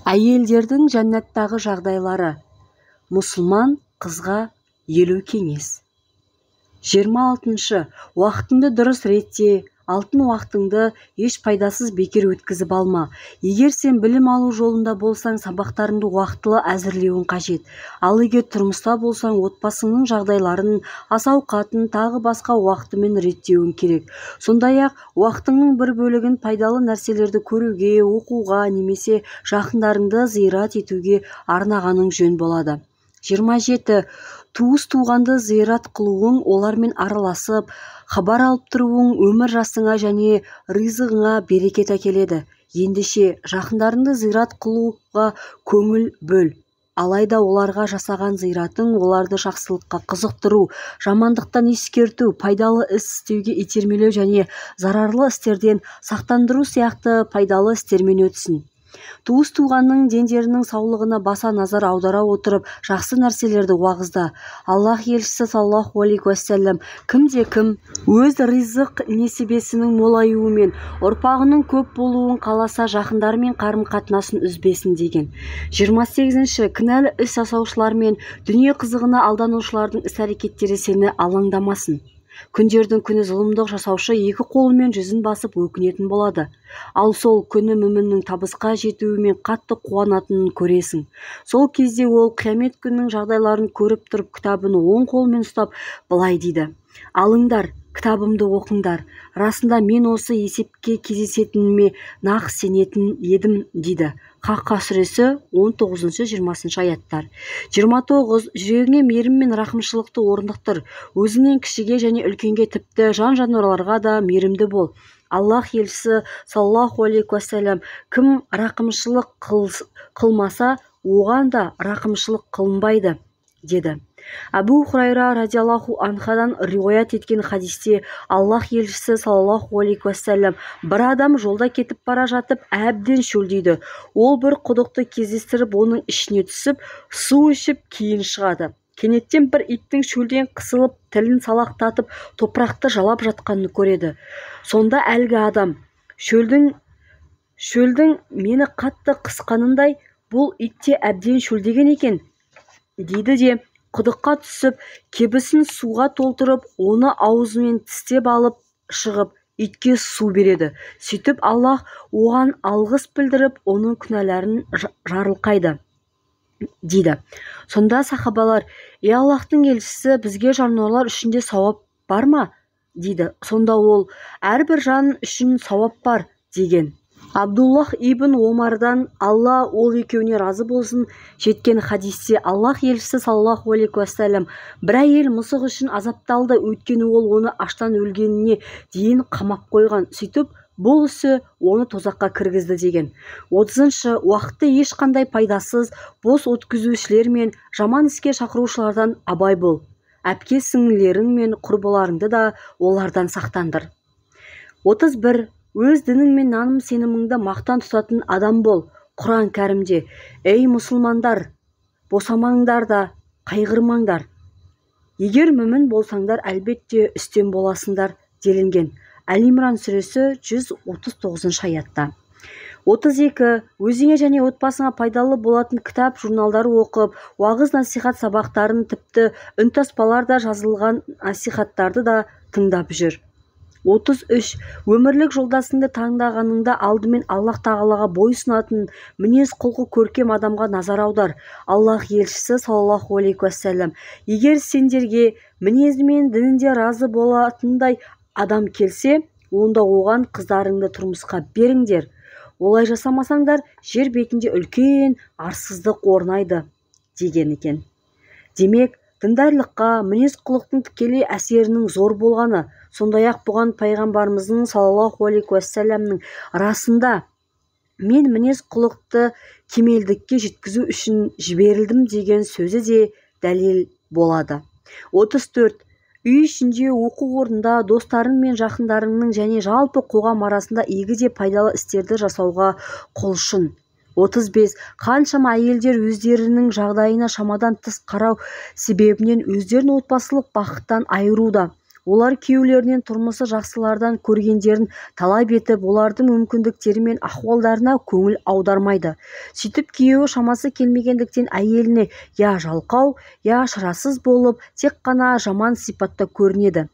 Әйелдердің жәннаттағы жағдайлары. Мұсылман қызға 50 кеңес. 26. Уақытыңды дұрыс ретте, алтын уақытыңды еш пайдасыз бекер өткізіп алма. Егер сен білім алу жолында болсаң, сабақтарыңды уақытылы әзірлеуің қажет. Ал егер тұрмыста болсаң, отбасыңның жағдайларын, ас-ауқатын, тағы басқа уақытымен реттеуің керек. Сондай-ақ, уақытыңның бір бөлігін пайдалы нәрселерді көруге, оқуға немесе жақындарыңды зиярат етуге арнағаның жөн болады. 27. Туыс-туғанды зиярат қылуың, олармен араласып, хабар алып тұруың өмір жасыңа және ризығыңа берекет әкеледі. Ендеше, жақындарыңды зиярат қылуға көңіл бөл. Алайда оларға жасаған зияратың оларды жақсылыққа қызықтыру, жамандықтан ескерту, пайдалы іс істеуге итермелеу және зарарлы істерден сақтандыру сияқты пайдалы істермен өтсін. Туыс-туғанның дендерінің саулығына баса назар аудара отырып, жақсы нәрселерді уағызда. Аллах елшісі саллаллаху алейхи уассалам, кімде-кім өз ризық несібесінің молаюы мен ұрпағының көп болуын қаласа, жақындарымен қарым-қатынасын үзбесін деген. 28. Кінәлі іс жасаушылар мен дүние қызығына алданушылардың іс-әрекеттері сені алаңдамасын. Күндердің күні зұлымдық жасаушы екі қолымен жүзін басып өкінетін болады. Ал сол күні мүміннің табысқа жетуімен қатты қуанатынын көресің. Сол кезде ол қиямет күнінің жағдайларын көріп тұрып, кітабын оң қолымен ұстап былай дейді: Алыңдар, кітабымды оқыңдар. Расында мен осы есепке кездесетініме нақ сенетін едім, дейді. Қаққа сүресі 19-20 аяттар. 29. Жүрегіңе мейірім мен рақымшылықты орнықтыр. Өзіңнен кішіге және үлкенге, тіпті жан-жануарларға да мейірімді бол. Аллах елшісі саллаллаху алейхи уассалам, кім рақымшылық қылмаса, оған да рақымшылық қылынбайды, деді. Әбу Хурайра радиаллаху анхадан риуаят еткен хадисте Аллах елшісі саллаллаху алейхи уассалам, бір адам жолда кетіп бара жатып әбден шөлдейді. Ол бір құдықты кездестіріп, оның ішіне түсіп, су ішіп кейін шығады. Кенеттен бір иттің шөлден қысылып, тілін салақтатып, топырақты жалап жатқанын көреді. Сонда әлгі адам: шөлдің мені қатты қысқанындай, бұл ит те әбден шөлдеген екен, дейді де, құдыққа түсіп, кебісін суға толтырып, оны аузымен тістеп алып шығып, итке су береді. Сөйтіп Аллах оған алғыс білдіріп, оның күнәларын жарылқайды, дейді. Сонда сахабалар: "Ей Аллахтың елшісі, бізге жануарлар үшін де сауап бар ма?" дейді. Сонда ол: "Әрбір жан үшін сауап бар", деген. Абдуллах ибн Омардан, Алла ол екеуіне разы болсын, жеткен хадисте Аллах елшісі саллаллаху алейхи уассалам, бір әйел мысық үшін азапталды, өйткені ол оны аштан өлгеніне дейін қамап қойған. Сөйтіп бұл ісі оны тозаққа кіргізді, деген. 30. Уақытты ешқандай пайдасыз бос өткізушілер мен жаман іске шақырушылардан абай бол. Әпке сіңлілерің мен құрбыларыңды да олардан сақтандыр. 31. Өз дінің мен наным сеніміңді мақтан тұтатын адам бол. Құран кәрімде: "Ей мұсылмандар, босамаңдар да қайғырмаңдар. Егер мүмін болсаңдар, әлбетте үстем боласыңдар", делінген. Әл-Имран сүресі 139 аятта. 32. Өзіңе және отбасыңа пайдалы болатын кітап, журналдар оқып, уағыз насихат сабақтарын, тіпті үнтаспаларда жазылған насихаттарды да тыңдап жүр. 33. Өмірлік жолдасыңды таңдағаныңда алдымен Аллах тағалаға бойұсынатын, мінез құлқы көркем адамға назар аудар. Аллах елшісі саллаллаху алейхи уассалам, егер сендерге мінезі мен дінінде разы болатындай адам келсе, онда оған қыздарыңды тұрмысқа беріңдер. Олай жасамасаңдар, жер бетінде үлкен арсыздық орнайды, деген екен. Демек, діндарлыққа мінез құлықтың тікелей әсерінің зор болғаны, сондай-ақ бұған пайғамбарымыздың саллаллаху алейхи уассаламның расында мен мінез құлықты кемелдікке жеткізу үшін жіберілдім деген сөзі де дәлел болады. 34. Үй ішінде, оқу орнында, достарың мен жақындарыңның және жалпы қоғам арасында игі де пайдалы істерді жасауға құлшын. 35. Қаншама әйелдер өздерінің жағдайына шамадан тыс қарау себебінен өздерін отбасылық бақыттан айыруда. Олар күйеулерінен тұрмысы жақсылардан көргендерін талап етіп, олардың мүмкіндіктері мен ахуалдарына көңіл аудармайды. Сөйтіп күйеуі шамасы келмегендіктен әйеліне я жалқау, я шарасыз болып, тек қана жаман сипатта көрінеді.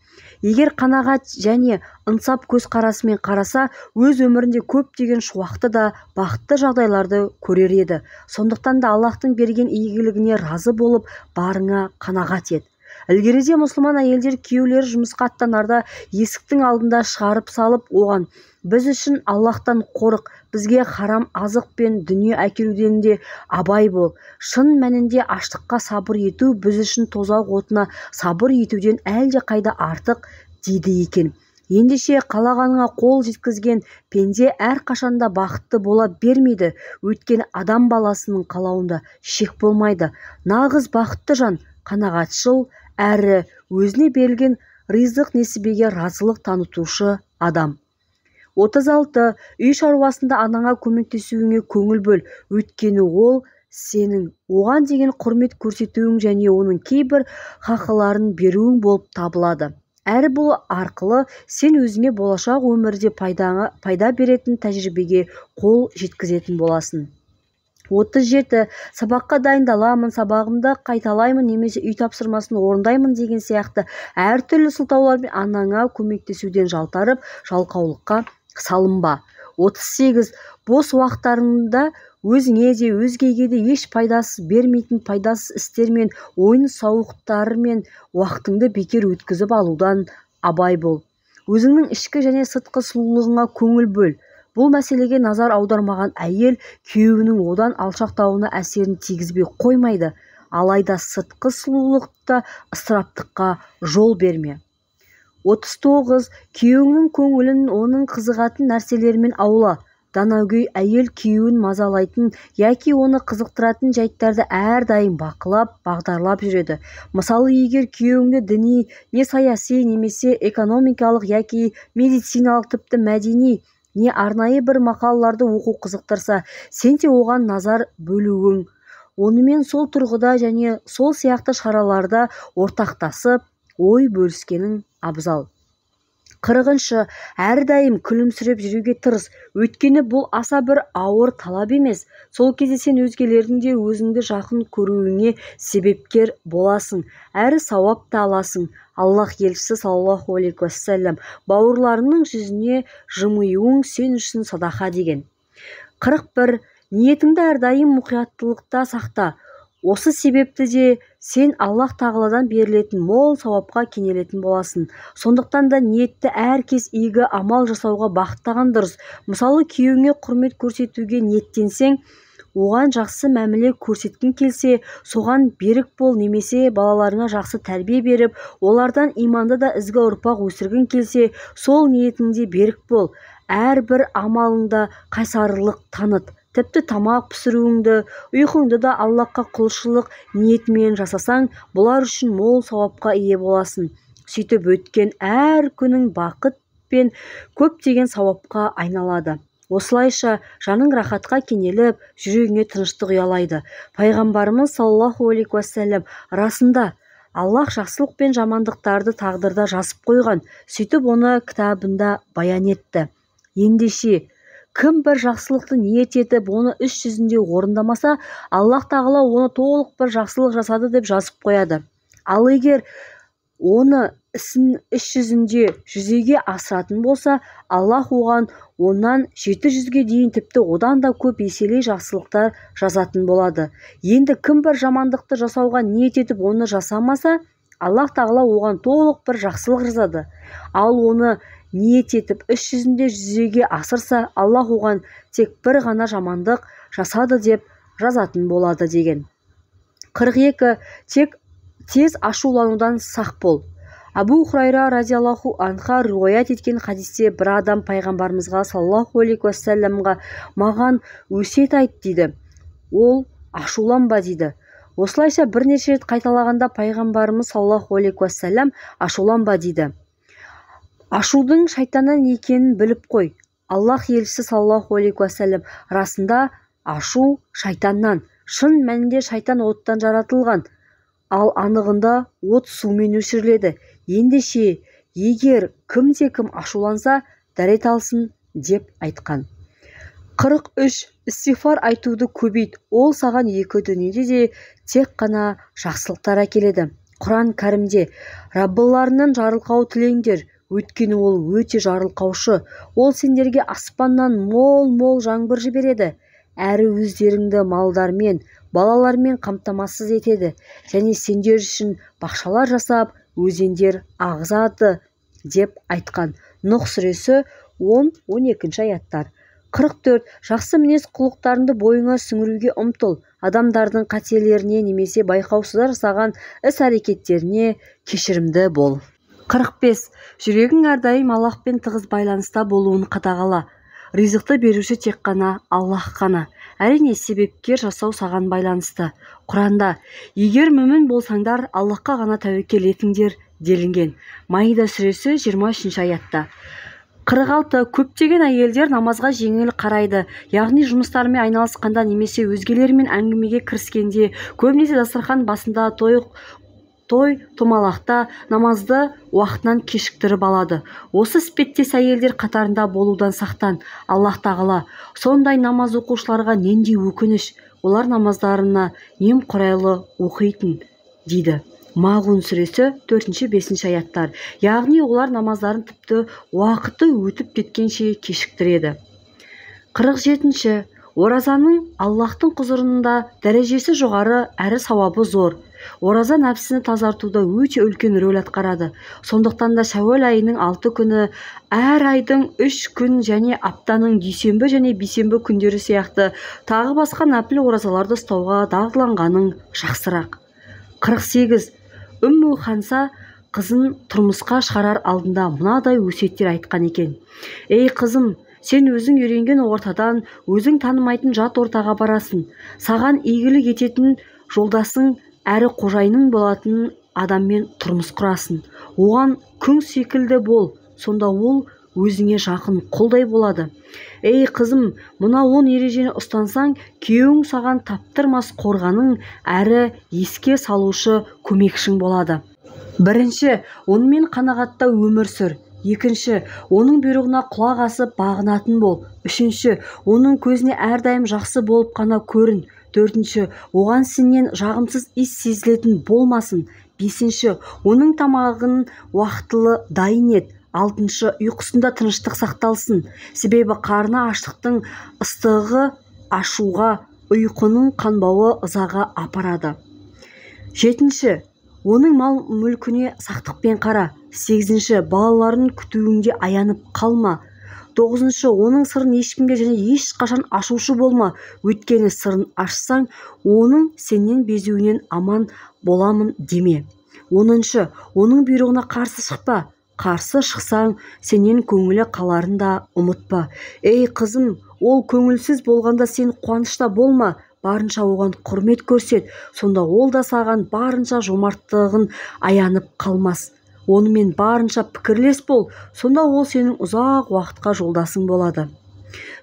Егер қанағат және ынсап көзқарасымен қараса, өз өмірінде көптеген шуақты да бақытты жағдайларды көрер еді. Сондықтан да Аллаһтың берген игілігіне разы болып, барыңа қанағат ет. Ілгеріде мұсылман әйелдер күйеулері жұмысқа аттанарда есіктің алдында шығарып салып, оған: «Біз үшін Аллаһтан қорық, бізге харам азық пен дүние әкелуден де абай бол. Шын мәнінде аштыққа сабыр ету біз үшін тозақ отына сабыр етуден әлде қайда артық», дейді екен. Ендеше қалағаныңа қол жеткізген пенде әрқашанда бақытты бола бермейді. Өйткені адам баласының қалауында шек болмайды. Нағыз бақытты жан қанағатшыл, әрі өзіне берілген ризық несібеге разылық танытушы адам. 36. Үй шаруасында анаңа көмектесуіңе көңіл бөл, өйткені ол сенің оған деген құрмет көрсетуің және оның кейбір хақыларын беруің болып табылады. Әрі бұл арқылы сен өзіңе болашақ өмірде пайда беретін тәжірибеге қол жеткізетін боласың. 37. Сабаққа дайындаламын, сабағымды қайталаймын немесе үй тапсырмасын орындаймын деген сияқты әртүрлі сылтаулармен анаңа көмектесуден жалтарып, жалқаулыққа салынба. 38. Бос уақыттарыңда өзіңе де, өзгеге де еш пайдасыз бермейтін пайдасыз істермен, ойын-сауықтармен уақытыңды бекер өткізіп алудан абай бол. Өзіңнің ішкі және сыртқы сұлулығыңа көңіл бөл. Бұл мәселеге назар аудармаған әйел күйеуінің одан алшақтауына әсерін тигізбей қоймайды. Алайда сыртқы сұлулықта ысыраптыққа жол берме. 39. Күйеуіңнің көңілін оның қызығатын нәрселерімен аула. Данагөй әйел күйеуін мазалайтын яки оны қызықтыратын жайттарды әрдайым бақылап, бағдарлап жүреді. Мысалы, егер күйеуіңді діни, не саяси, немесе экономикалық яки медициналық, тіпті мәдени, не арнайы бір мақалаларды оқу қызықтырса, сен де оған назар бөлуің, онымен сол тұрғыда және сол сияқты шараларда ортақтасып, ой бөліскенің абзал. 40. Әрдайым күлімсіреп жүруге тырыс, өйткені бұл аса бір ауыр талап емес. Сол кезде сен өзгелердің де өзіңді жақын көруіңе себепкер боласың, әрі сауап та аласың. Аллах елшісі саллаллаху алейхи уассалам: бауырларыңның жүзіне жымиюың сен үшін садақа деген. 41. Ниетіңді әрдайым мұқияттылықта сақта. Осы себепті де сен Аллах тағаладан берілетін мол сауапқа кенелетін боласың. Сондықтан да ниетті әр кез игі амал жасауға бағыттаған дұрыс. Мысалы, күйеуіңе құрмет көрсетуге ниеттенсең, оған жақсы мәміле көрсеткің келсе, соған берік бол, немесе балаларыңа жақсы тәрбие беріп, олардан иманды да ізгі ұрпақ өсіргің келсе, сол ниетіңде берік бол. Әрбір амалыңда қайсарлық таныт. Тіпті тамақ пісіруіңді, ұйқыңды да Аллаһқа құлшылық ниетімен жасасаң, бұлар үшін мол сауапқа ие боласың. Сөйтіп өткен әр күнің бақыт пен көптеген сауапқа айналады. Осылайша жаның рахатқа кенеліп, жүрегіңе тыныштық ұялайды. Пайғамбарымыз саллаллаху алейхи уассалам: расында Аллаһ жақсылық пен жамандықтарды тағдырда жазып қойған, сөйтіп оны кітабында баян етті. Ендеше кім бір жақсылықты ниет етіп, оны іс жүзінде орындамаса, Аллаһ тағала оны толық бір жақсылық жасады деп жазып қояды. Ал егер оны ісін іс жүзінде жүзеге асыратын болса, Аллаһ оған оннан 700-ге дейін, тіпті одан да көп еселей жақсылықтар жазатын болады. Енді кім бір жамандықты жасауға ниет етіп, оны жасамаса, Аллаһ тағала оған толық бір жақсылық жазады. Ал оны ниет етіп, іс жүзінде жүзеге асырса, Аллаһ оған тек бір ғана жамандық жасады деп жазатын болады деген. 42. Тек тез ашуланудан сақ бол. Абу Хурайра разиаллаху анха риуаят еткен хадисте бір адам пайғамбарымызға саллаллаху алейхи уассаламға: маған өсиет айт дейді. Ол: ашуланба дейді. Осылайша бірнеше рет қайталағанда пайғамбарымыз саллаллаху алейхи уассалам: ашуланба дейді. Ашудың шайтаннан екенін біліп қой. Аллах елшісі саллаллаху алейхи уассалам: расында ашу шайтаннан. Шын мәнінде шайтан оттан жаратылған, ал анығында от сумен өшіріледі. Ендеше Егер кімде-кім ашуланса, дәрет алсын деп айтқан. 43. Истиғфар айтуды көбейт. Ол саған екі дүниеде де тек қана жақсылықтар әкеледі. Құран кәрімде Раббыларынан жарылқау тілеңдер, өйткені ол өте жарылқаушы. Ол сендерге аспаннан мол-мол жаңбыр жібереді, әрі өздеріңді малдармен, балалармен қамтамасыз етеді және сендер үшін бақшалар жасап, өзендер ағызады деп айтқан. Нұх сүресі 10-12 аяттар. 44. Жақсы мінез құлықтарыңды бойыңа сіңіруге ұмтыл. Адамдардың қателеріне немесе байқаусызда жасаған іс-әрекеттеріне кешірімді бол. 45. Жүрегің әрдайым Аллаһпен тығыз байланыста болуын қадағала. Ризықты беруші тек қана Аллаһ қана. Әрине, себепкер жасау саған байланысты. Құранда, егер мүмін болсаңдар, Аллаһқа ғана тәуекел етіңдер делінген. Маида сүресі 23 аятта. 46. Көптеген әйелдер намазға жеңіл қарайды, яғни жұмыстарымен айналысқанда немесе өзгелермен әңгімеге кіріскенде, көбінесе дастархан басында той томалақта намазды уақытынан кешіктіріп алады. Осы іспеттес әйелдер қатарында болудан сақтан. Аллаһ тағала сондай намаз оқушыларға нендей өкініш, олар намаздарына немқұрайлы оқитын дейді. Мағун сүресі 4-5 аяттар. Яғни олар намаздарын тіпті уақыты өтіп кеткенше кешіктіреді. 47. Оразаның Аллаһтың құзырында дәрежесі жоғары әрі сауабы зор. Ораза нәпсіні тазартуда өте үлкен рөл атқарады. Сондықтан да шәуәл айының 6 күні, әр айдың 3 күн және аптаның дүйсенбі және бейсенбі күндері сияқты тағы басқа нәпіл оразаларды ұстауға дағдыланғаның жақсырақ. 48. Үмму Ханса қызын тұрмысқа шығарар алдында мынадай өсиеттер айтқан екен. Ей қызым, сен өзің үйренген ортадан, өзің танымайтын жат ортаға барасың. Саған игілік ететін жолдасың әрі қожайының болатын адаммен тұрмыс құрасың. Оған күң секілді бол, сонда ол өзіңе жақын құлдай болады. Ей қызым, мына 10 ережені ұстансаң, күйеуің саған таптырмас қорғаның әрі еске салушы көмекшің болады. Бірінші, онымен қанағатта өмір сүр. Екінші, оның бұйрығына құлақ асып бағынатын бол. Үшінші, оның көзіне әрдайым жақсы болып қана көрін. Төртінші, оған сенен жағымсыз иіс сезілетін болмасын. Бесінші, оның тамағын уақытылы дайын ет. Алтыншы, ұйқысында тыныштық сақталсын. Себебі қарны аштықтың ыстығы ашуға, ұйқының қанбауы ызаға апарады. Жетінші, оның мал мүлкіне сақтықпен қара. Сегізінші, балаларын күтуіңде аянып қалма. Тоғызыншы, оның сырын ешкімге және ешқашан ашушы болма. Өйткені сырын ашсаң, оның сенен безуінен аман боламын деме. Оныншы, оның бұйрығына қарсы шықпа. Қарсы шықсаң, сенен көңілі қаларын да ұмытпа. Ей қызым, ол көңілсіз болғанда сен қуанышта болма, барынша оған құрмет көрсет, сонда ол да саған барынша жомарттығын аянып қалмас. Онымен барынша пікірлес бол, сонда ол сенің ұзақ уақытқа жолдасың болады.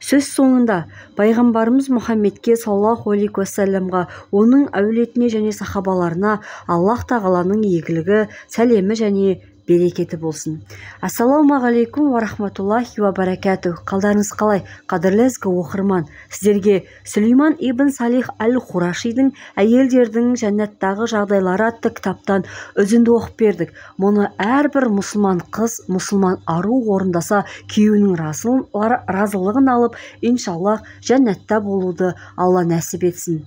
Сөз соңында пайғамбарымыз Мұхаммедке саллаллаху алейхи уассаламға, оның әулетіне және сахабаларына Аллаһ тағаланың игілігі, сәлемі және берекеті болсын. Ассалаумағалейкум уа рахматуллахи уа баракатух. Қалдарыңыз қалай, қадірлі ізгі оқырман? Сіздерге Сүлейман ибн Салих әл-Хурашидің әйелдердің жәннаттағы жағдайлары атты кітаптан үзінді оқып бердік. Мұны әрбір мұсылман қыз, мұсылман ару орындаса, күйеуінің разылығын алып, иншаллах жәннатта болуды Алла нәсіп етсін.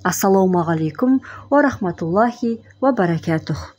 Ассалаумағалейкум уа рахматуллахи уа баракатух.